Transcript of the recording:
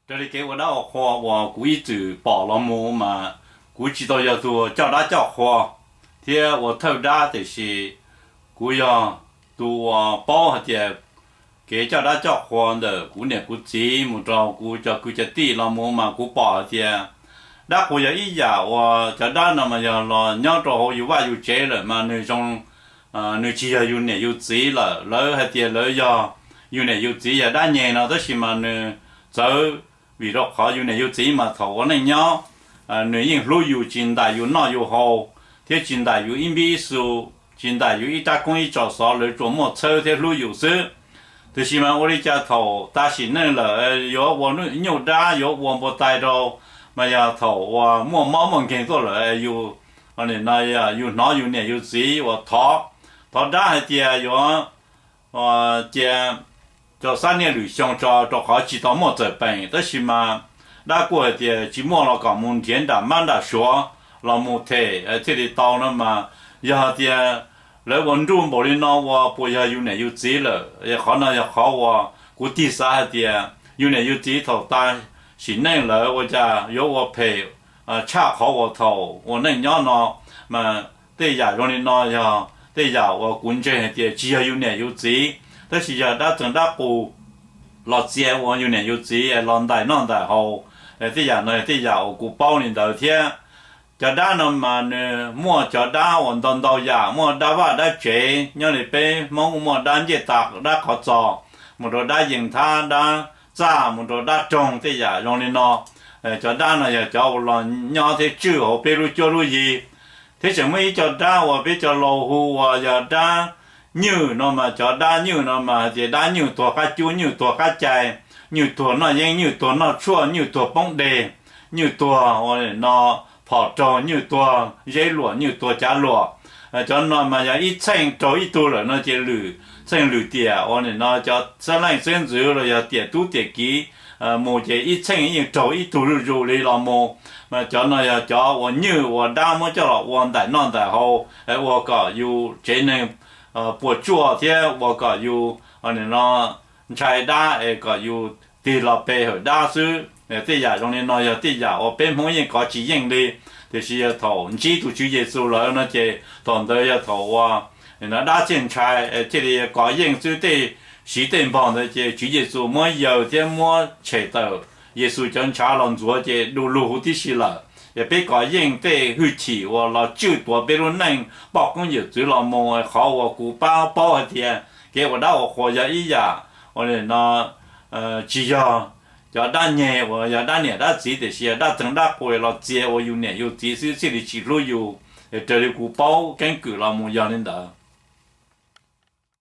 Raws li kev ua dab ua qhua uas kuv ib txwm pom los mus mas kuv tsis tau yog tus coj dab coj qhua thiab ua thawj dab, tiam sis kuv yog tus uas paub hais tias kev coj dab coj qhua ntawm kuv niam kuv txiv mus rau kuv cov kwv cov tij los mus mas kuv pom hais tias dab qhuas yog ib yam uas cov dab no mas yog los nyob rau hauv yus vaj yus tsev lawm mas nws zoo, nws tsis yog yus niam yus txiv lawm. Lawv hais tias lawv yog yus niam yus txiv yog dab nyeg no, tab sis mas nws txawv, vim rau qhov yus niam yus txiv mas thaum ua neej nyob nws yeej hlub yus tsis ntais yus noj yus haus thiab tsis ntais yus ib npib ib xu, tsis ntais yus ib rab koob ib tso xov, lawv tsuas muaj txhawb thiab hlub yus xwb. Tiam sis mas ua li cas thaum tas sim neej lawm yuav ua nyuj dab yuav ua npua tais rau, mas yog thaum uas muaj mob muaj nkeeg tuaj lawm yus, no yus hnov yus niam yus txiv uas thov, thov dab hais tias yuav cia cov xab niaj lwm xyoo tso rau qhov tsis tau muaj txawm peem, tab sis mas dab kuj hais tias tsis muaj los kom mus nrhiav nram mab nram suav los mus them thiaj li tau no mas, yog hais tias lawv ua nruj npaum li no ua puas yog yus niam yus txiv lawm? Qhov no yog qhov uas kuv tig xav hais tias yus niam yus txiv thaum tas sim neej lawm ua cas yuav ua phem tshaj qhov uas thaum ua neej nyob no. Mas tej yam zoo li no yog tej yam uas kuv ntseeg hais tias tsis yog yus niam yus txiv, tab sis yog dab txeev dab qus los txia ua yus niam yus txiv los ntais noj ntais haus. Tej yam no yog tej yam uas kuv paub li ntawd thiab. Cov dab no mas nws muaj cov dab uas ntau ntau yam, muaj dab vaj dab tsev, nyob li peb Hmoob muaj dab ncej tas dab qhov txos, mus rau dab yees thab dab txaj, mus rau dab roog tej yam zoo li no. Cov dab no yog cov uas los nyob thiab tswj hauv peb lub cuab lub yig. Thiab tseem muaj ib co dab uas peb cov laus hu uas yog dab nywj no mas cov dab nywj no mas hais tias dab nywj tuag qab cub, nywj tuag qab cai, nywj tuag noj yeeb, nywj tuag noj tshuaj, nywj tuag poob deg, nywj tuag ua no phom raug, nywj tuag zeb luam, nywj tuag cav luam. Cov no mas yog ib txheej raug ib tug lawm no ces lwm txheej lwm tiam ua no cov xeeb leej xeeb ntxwv los yog tiam tub tiam kiv mus ces ib txheej yeej raug ib tug zuj zus li los mus. Mas cov no yog cov uas nywj uas dab muab coj los ua ntais noj ntais haus, ua kom yus tsev neeg puas tsuaj thiab ua kom yus no ntshai dab es kom yus tig los pe hawm dab xwb. Tej yam zoo li no yog tej yam uas peb Hmoob yeej kov tsis yeej li, tiam sis yog thaum ntsib tus Tswv Yexus lawm no ces thaum ntawd yog thaum uas dab thiaj ntshai thiaj li kov yeej xwb. Tej siv tej npog ntawd ces Tswv Yexus muab yaws thiab muab tshem tawm Yexus cov ntshav los ntxuav ces du lug huv tib si lawm. Yog peb kov yeej tej hwj chim uas los tswj tuav peb lub neej poj koob yawm txwv los mus, qhov uas kuv pab paub hais tias kev ua dab ua qhuas yog ib yam uas no tsis yog cov dab nyeg uas yog dab niam dab txiv, tiam sis yog dab txeev dab qus los txia ua yus niam yus txiv xwb thiaj li tsis hlub yus. Raws li kuv paub keeb kwm los mus yog li ntawd.